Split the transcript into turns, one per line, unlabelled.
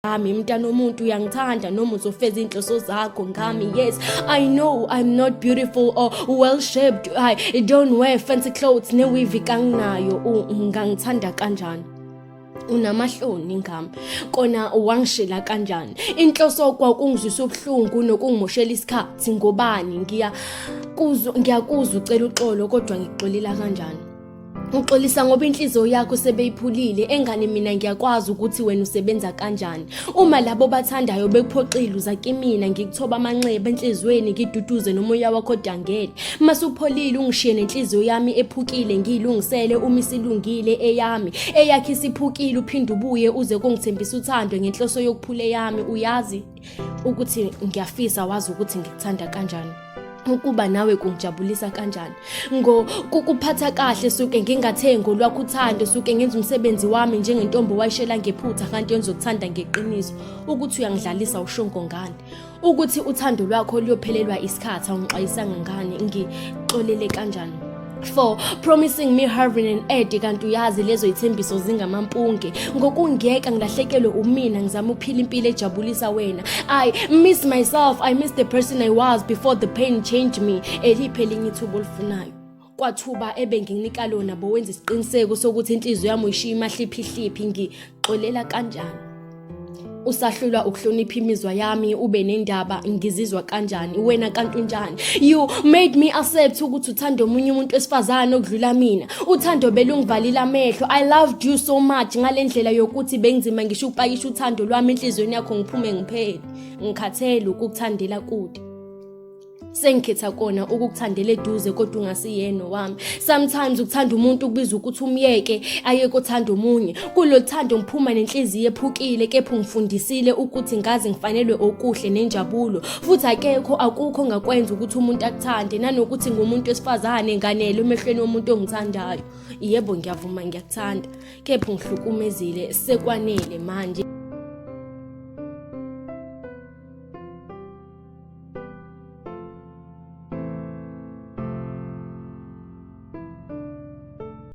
Ngami mntana omuntu, uyangithanda noma uzofeza inhloso zakho ngami? Yes, I know I'm not beautiful or well shaped, I don't wear fancy clothes, ne-weave kanginayo. Ungangithanda kanjani? Unamahloni ngami kona wangishela kanjani? Inhloso kwakungizwisa ubuhlungu nokungimoshela isikhathi ngobani? Ngiyakuzwa, ngiyakuzwa ucela uxolo, kodwa ngikuxolela kanjani? Uxolisa ngoba inhliziyo yakho sebeyiphulile engane. Mina ngiyakwazi ukuthi wena usebenza kanjani. Uma labo bathandayo bekuphoxile, uza kimina ngikuthoba amanxeba enhliziyweni, ngiduduze nomoya wakho odangele. Masupholile ungishiye nenhliziyo yami ephukile, ngiyilungisele uma isilungile eyami. Eyakhe isiphukile, uphinde ubuye uze kungithembisa uthando ngenhloso yokuphula eyami. Uyazi ukuthi ngiyafisa wazi ukuthi ngikuthanda kanjani, ukuba nawe kungijabulisa kanjani, ngokukuphatha kahle. Suke ngingathengi olwakho uthando, suke ngenza umsebenzi wami njengentombi wayishela ngephutha kanti yenzokuthanda ngeqiniso. Ukuthi uyangidlalisa ushongo ngani? Ukuthi uthando lwakho luyophelelwa isikhathi awungixwayisanga ngani? Ngixolele kanjani for promising me heaven and earth, kanti uyazi lezo ithembiso zingamampunge? Ngokungiyeka ngilahlekelwe umina, ngizama ukuphila impilo ejabulisa wena. I miss myself, I miss the person I was before the pain changed me. Eliphi elinye ithuba olifunayo? Kwathuba ebenginika lona bowenza isiqiniseko sokuthi inhliziyo yami uyishiya imahliphihliphi. Ngixolela kanjani? Usahlulwa ukuhlonipha imizwa yami, ube nendaba ngizizwa kanjani. Wena kanti unjani? You made me accept ukuthi uthanda omunye umuntu wesifazane okudlula mina. Uthando belungivalile amehlo. I loved you so much ngale ndlela yokuthi bengizima ngisho ukupakisha uthando lwami enhliziyweni yakho, ngiphume ngiphele. Ngikhathele ukukuthandela kude, sengikhetha kona ukukuthandela eduze kodwa ungasiyena wami. Sometimes ukuthanda umuntu kubiza ukuthi umyeke aye kothanda omunye. Kulo thando ngiphuma nenhliziyo ephukile, kepha ungifundisile ukuthi ngazi ngifanelwe okuhle nenjabulo, futhi akekho akukho ongakwenza ukuthi umuntu akuthande, nanokuthi ngumuntu wesifazane nganele emehlweni womuntu ongithandayo. Yebo, ngiyavuma, ngiyakuthanda, kepha ungihlukumezile, sekwanele manje.